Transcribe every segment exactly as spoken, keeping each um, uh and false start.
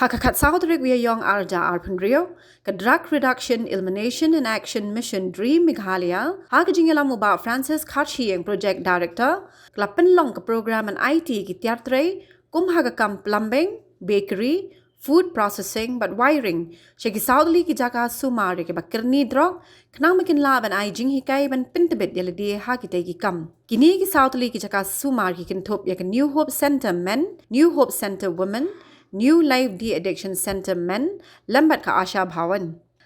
Ha ka khatsaw tarik u Ïaïong arhajar arphew hynriew, ka Drug Reduction, Elimination and Action Mission DREAM Meghalaya, ha ka jingïalam u Bah Francis Kharshiing, Project Director, ka la pynlong ka program ban aiti ki tiar trei kum ha ka kam plumbing, bakery, food processing bad wiring sha ki saw tylli ki jaka sumar ïa kiba kyrni drok, khnang ba kin lah ban ai jinghikai ban pyntbit ïa lade ha kitei ki kam. Kine ki saw tylli ki jaka sumar ki kynthup ïa ka New Hope Centre Men, New Hope Centre Women, New Life De-Addiction Centre Men lem bad ka Asha Bhawan.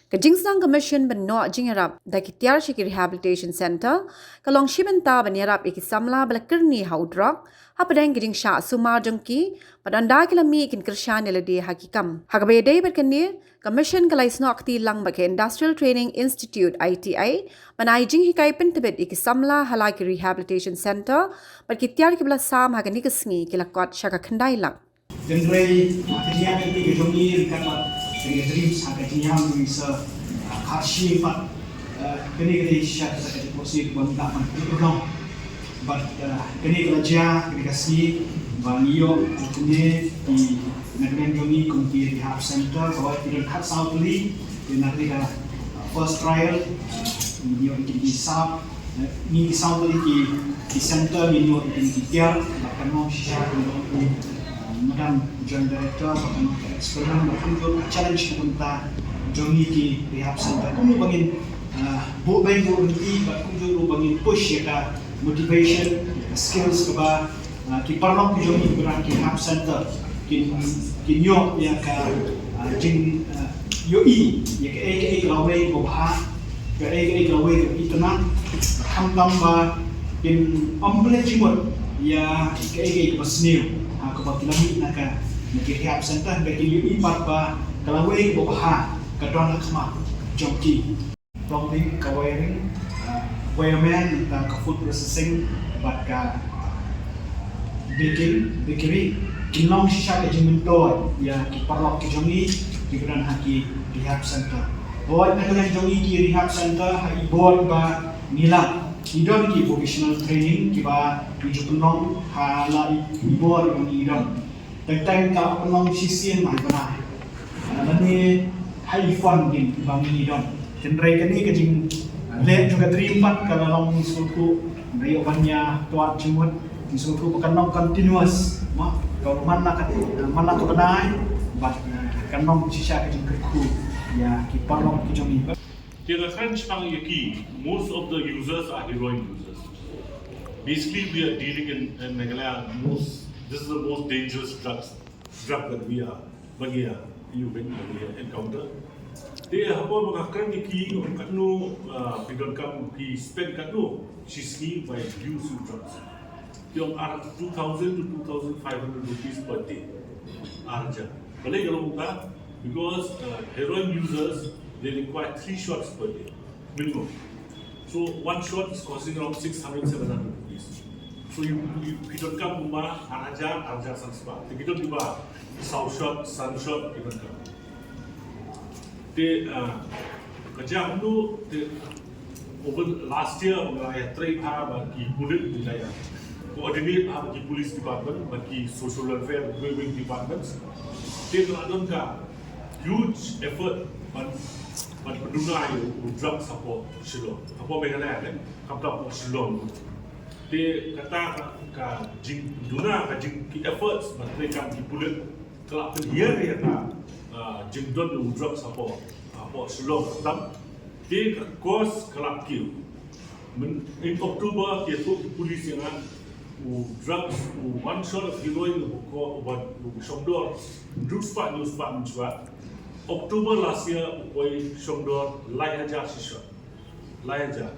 Ka jingsdang ka mission ban noh jingïarap da ki tiar sha ki rehabilitation centre ka long shi bynta ban ïarap ïa ki samla ba la kyrni ha u drok hapdeng ka jingshah sumar jong ki, bad ynda ki la mih kin kyrshan ïa lade ha ki kam. Ha kaba ïadei bad kane, ka mission ka la ïasnoh kti lang bad ka Industrial Training Institute, I T I, ban ai jinghikai pyntbit ïa ki samla ha la ki rehabilitation centre, bad ki tiar kiba la sam ha kane ka sngi ki la kot sha ka khyndai lak. Hynrei ha ka jingïaid lynti ka jong ngi ryngkat bad ka DREAMS ha ka jingïalam jong i Sir, ah, Kharshiing pat, ah, kane ka dei shisha ka jingpyrshah ba ngi lah ban pynlong. Bad, ah, kane ka la jia, kane ka sngi ba ngi ïoh, ah, kane ki na ka liang jong ngi kum ki rehab centre, kawei ki don khatsaw tylli, ki na ka, ah, first trial, ah, ngi ïoh ki sap, eh, ngi ki saw tylli ki, ki centre, ngi ïoh ki tiar, bad kan long shisha, kan long ki, ah, Madam Joint Director, bad kan long ka experiment, bad kumjuh challenge na ka bynta jong ngi ki rehab centre. Kumno ba ngin, ah, buh beiñ buh lynti, bad kumjuh ruh ba ngin push ïa ka motivation, ïa ka skills kaba, ah, ki paralok ki jong ngi kiba don ki rehab centre kin, kin ïoh ïa ka, ah, jing, ah, ïohi ïa kaei kaei ka lawei kaba bha, kaei kaei ka lawei kaba itynnad, khamtam ba kin ym pynleit jingmut ïa kaei kaei kaba sniew, ha kaba ki la mih na ka, na ki rehab centre, ba kin ïohi pat ba ka lawei kaba bha ka don ha khmat jong ki. Plumbing, ka wiring, ah, wireman, nangta ka food processing, bad ka baking, bakery, kin long shisha ka jingmyntoi ïa ki paralok ki jong ngi kiba don ha ki rehab centre. Bad na ka liang jong ngi ki rehab centre, ha i bor ba ngi lah, ngi don ki vocational training kiba ngi ju pynlong ha la i, i bor ba ngi don. Teng teng ka pynlong shisien mai bnai. Lane ha i fund ding ba ngi don. Hynrei kane ka jingleh jong ka DREAM pat ka la long sngewthuh. Hynrei ïoh ban ïa twad jingmut, sngewthuh ba kan long continuous. Ma, ka man la ka, man la ka bnai, bad, eh, kan long shisha ka jingkyrkhu ïa ki paralok ki jong ngi. Te nga kren shaphang ïa ki, most of the users are heroin users. Basically, we are dealing in, in Meghalaya, most, this is the most dangerous drugs, drug that we are, ba ngi ïa, you win, ba ngi ïa encounter. Te ha por ba nga kren ïa ki, ong katno, ah, phi donkam, phi spend katno shi sngi ba use drugs. Ki ong ar, two thousand to two thousand five hundred rupees per day. Ar hajar. Balei ka long kumta? Because, uh, heroin users, they require three shots per day, minimum. So one shot is costing around six hundred, seven hundred rupees. So you, you, you don't come kumba ar hajar, ar hajar san spah. Te ki don kiba saw shot, san shot, ki don kiba. Te, uh, ka jia kumno, te, over last year, nga la ïatrei bha bad ki pulit, ngi la ïa coordinate bha bad ki police department, bad ki social welfare, wellbeing departments. Te ka la don ka huge effort ban, ban pynduna ïa u drugs hapoh Shillong. Hapoh Meghalaya ne, khamtam hapoh Shillong. Te kata ka, ka jingpynduna, ka jing ki efforts ban treikam ki pulit, ka la pynhiar ïa ka, ah, jingdon u drugs hapoh, hapoh Shillong khamtam. Te ka cost ka la kiew. Myn, in October ki ïathuh ki police ïa nga, u drugs, u one shot of heroin u ko, u ba, u shongdor hynriew spah hynñiew spah mynshuwa. October last year u poi shongdor lai hajar shi shot. Lai hajar.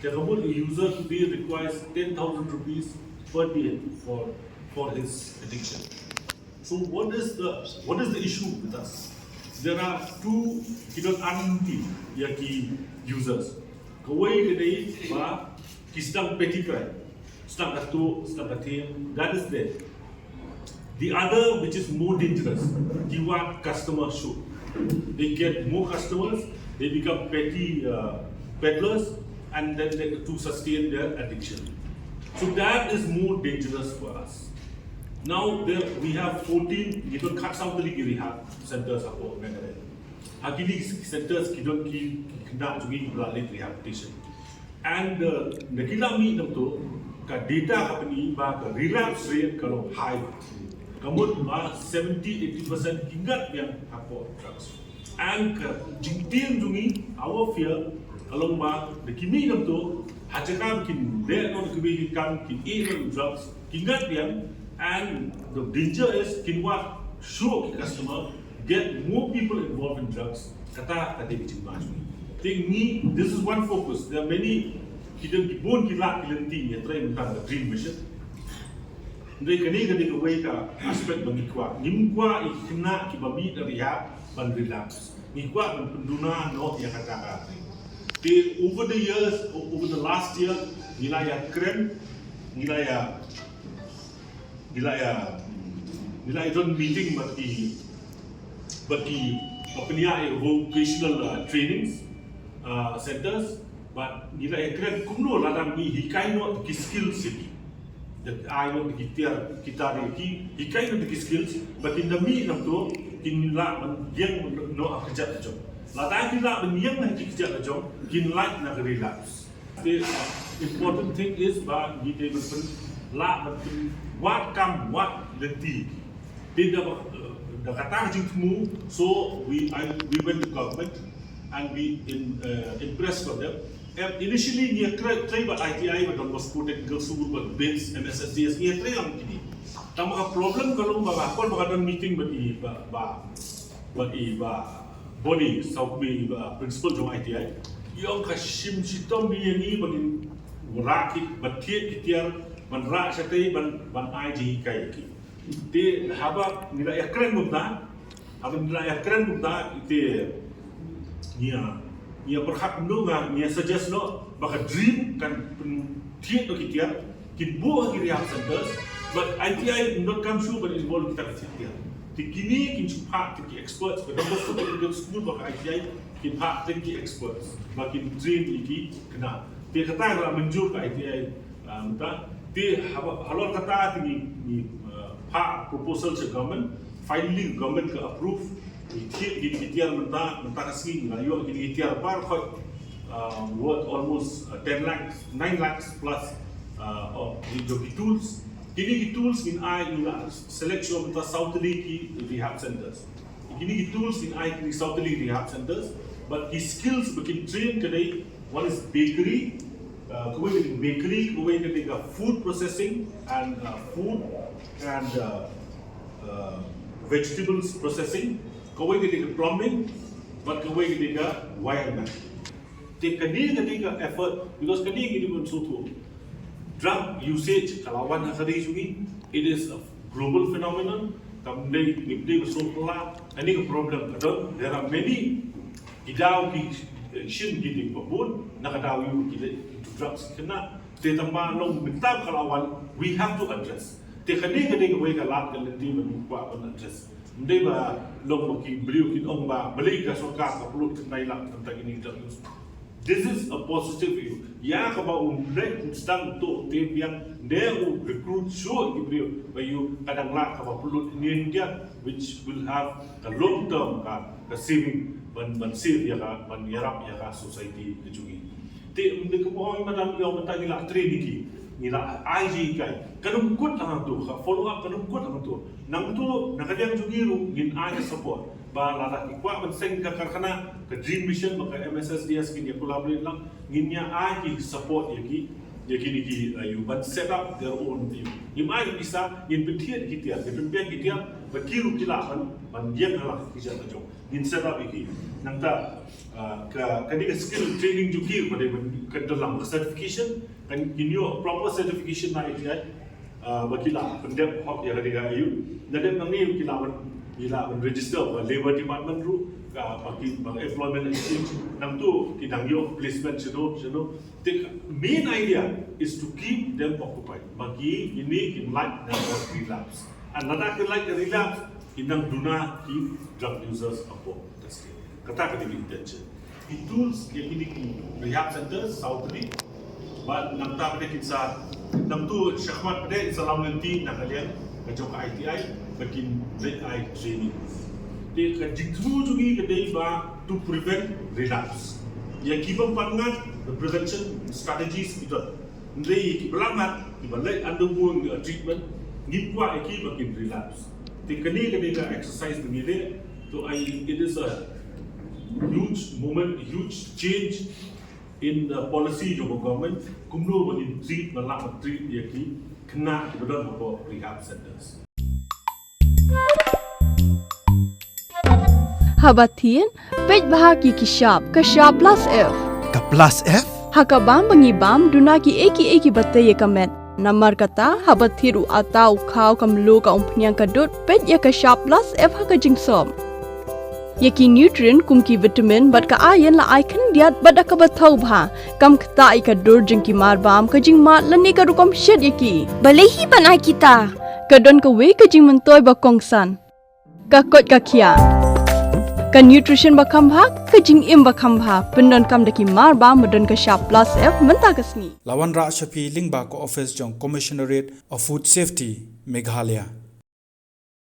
Te ka mut a user today requires ten thousand rupees per day for, for his addiction. So what is the, what is the issue with us? There are two, ki don anti ïa ki users. Kawei ka dei ba ki sdang petty crime. Sdang ka tuh, sdang ka thiang, that is there. The other, which is more dangerous, ki wad customer show. They get more customers, they become petty, uh, peddlers, and then they, to sustain their addiction. So that is more dangerous for us. Now there we have fourteen, ngi don khatsaw tylli ki rehab centers hapoh Meghalaya. Ha kine ki centers ki don ki khynnah jong ngi kiba la leit rehabilitation. And uh, na ki la mih nangto, ka data ka pyni ba ka relapse rate ka long high. Ka mut ba seventy eighty percent ki ngat biang hapoh drugs. And ka jingtieng jong ngi, our fear, ka long ba na ki mih nangto, ha jaka ba kin leh noh da kiwei ki kam, kin ïeh noh drugs, ki ngat biang. And the danger is kin wad shuh ki customer, get more people involved in drugs. Kata ka dei ka jingma jong ngi. Te ngi, this is one focus. There are many, ki don ki bun ki lad ki lynti, ngi trei mynta ka DREAM Mission. Hynrei kane ka dei kawei ka aspect ba ngi kwah. Ngim kwah ïa ki khynnah kiba mih na rehab ban relapse. Ngi kwah ban pynduna noh ïa kata ka. Te over the years, o-, over the last year, ngi la ïakren, ngi la ïa, ngi la ïa, ngi la ïa don meeting bad ki, bad ki, bad pynïaid vocational uh, trainings uh, centers, bad ngi la ïakren kumno lada ngi hikai noh ki skills ïa ki. Da ai noh ki tiar, ki tiar ïa ki, hikai noh ki skills, bad kin da mih nangto, kin lah ban ïeng noh ha ka kjat ka jong. Lada kin lah ban ïeng ha ka kjat ka jong, kin lait na ka relapse. The important thing is ba ngi dei ban pyn-, lah ban pyn-, wad kam wad lynti. Te da ba, da kata ka jingthmu, so we, I, we went to government and we in, uh, impressed for them. And initially ngi ïa trei, trei bad I T I, bad Don Bosco Technical School, bad BITS, M S S D S, ngi ïa trei lang kine. Tang ba ka problem ka long ba, ba, kol ba ka don meeting bad i, ba, ba, bad i, ba, Bonnie Sawkmie, ba principal jong I T I. I ong ka shim shitom ïa ngi ban rah ki, ban thied ki tiar, ban rah shatei, ban, ban ai jinghikai ïa ki. Te haba ngi la ïakren kumta, haba ngi la ïakren kumta, te ngi ïa, ngi ïa pyrkhat kumno, ngi ïa suggest noh ba ka DREAM kan pynthied noh ki tiar, kin buh ha ki rehab centers, but I T I not come through ban involve kita ki tiar. Te kine kin shu phah, te ki experts, ka Don Bosco Technical School bad ka I T I kin phah, te ki experts ba kin train ïa ki khynnah. Te kata ka la mynjur ka I T I, ah, mynta. Te haba, halor kata te ngi, ngi, ah, phah proposal sha government, finally government ka approve. Ngi thied, ngi, ngi tiar mynta, mynta ka sngi ngi la ïoh ngi tiar baroh, uh, worth almost uh, ten lakhs, nine lakhs plus uh, of the, the tools. Kine ki tools ngin ai, ngi la select shuwa mynta saw tylli ki rehab centers. Kine ki tools ngin ai kine saw tylli rehab centers, but ki skills ba kin train ka dei, one is bakery, uh, kawei ka dei bakery, kawei ka dei ka food processing and uh, food and uh, uh, vegetables processing, kawei ka dei ka plumbing, bad kawei ka dei ka wireman. Te kane ka dei ka effort, because kane ka dei ban sngewthuh. Drug usage ka la wan ha ka ri jong ngi, it is a global phenomenon, kam dei, ngim dei ban sngewthuh la, kane ka problem ka don, there are many, ki daw ki, eh, shin ki dei ba bun, na ka daw ïa ki dei into drugs ki khynnah, te tang ba long mynta ka la wan, we have to address. Te kane ka dei kawei ka lad ka lynti ba ngi kwah ban address. Ym dei ba long ba ki briew kin ong ba balei ka sorkar ka pynlut khyndai lak tang kine ki drug use. This is a positive view. Ïa kaba u leit sdang to te biang ne u recruit shuh ki briew ba ïoh ka dang lah kaba pynlut ïa ki, which will have a long term ka, ka saving ban, ban save ïa ka, ban ïarap ïa ka society ka jong ngi. Te ym dei kumba ong i madam, ïa mynta ngi la train ïa ki, ngi la ai jinghikai. Kan ym kut hangto, ka follow up kan ym kut hangto. Nangto na ka liang jong ngi ruh ngin ai ka support. Ba lada ki kwah ban seng ka karkhana, ka DREAM Mission bad ka M S S D S ngin ïa collaborate lang, ngin ïa ai ki support ïa ki, ïa kine ki, uh, ïa u ban set up their own, ïa u. Ngim ai ki pisa, ngin pynthied ki tiar, ngin pynbiang ki tiar, ba ki ruh ki lah ban, ban ïeng ha la ki jaka jong. Ngin set up ïa ki. Nangta, ah, ka, ka dei ka skill training jong ki, ka dei ban, ka dei lang ka certification, kan kin ïoh proper certification na I T I, ah, ba ki lah pyndep hok ïa ka dei ka ïa u. Nadep nangne ki lah ban, ki lah ban register ba labor department ruh, ka, ba ki, ba employment exchange, nangto ki dang ïoh placement shano, shano. Te ka main idea is to keep them occupied. Ba kine kin lait na ka relapse. And lada kin lait na relapse, kin nang duna ki drug users hapoh ka state. Kata ka dei ka intention. Ki tools ïa kine ki rehab centers, saw tylli. Bad nangta pat kin sa Namar tu shakhmat pat de salam lynti na ka liang ka jong ka I T I ba kin leit ai training. Te ka jingthmu jong ngi ka dei ba to prevent relapse. Ïa ki bym pat ngat, the prevention strategies ki don. Hynrei ïa ki ba la ngat, ki ba leit undergo treatment, ngim kwah ïa ki ba kin relapse. Te kane ka dei ka exercise ba ngi leh. So I, it is a huge moment, huge change in the policy jong ka government, kumno ba ngin treat, ba lah ban treat ïa ki khynnah ki ba don hapoh rehab centers. Haba thied, peit bha ki ki shap, ka shap plus F. Ka plus F? Ha ka bam ba ngi bam, duna ki ei ki ei ki ba tei ïa ka met. Namar kata, haba thied u atta, u khaw, ka mluh, ka umphniang, ka dud, peit ïa ka shap plus F ha ka jingsop. Ïa ki nutrient kum ki vitamin bad ka iron la ai khyndiat bad da kaba thaw bha. Kam ktah ïa ka dur jong ki marbam, ka jingmad lane ka rukom shet ïa ki. Balei hi ban ai kita? Ka don kawei ka jingmyntoi ba kongsan. Ka koit ka khiah. Ka nutrition ba kham bha, ka jingim ba kham bha. Pyndonkam da ki marbam ba don ka shap plus F mynta ka sngi. La wanrah sha phi lyngba ka office jong Commissionerate of Food Safety, Meghalaya.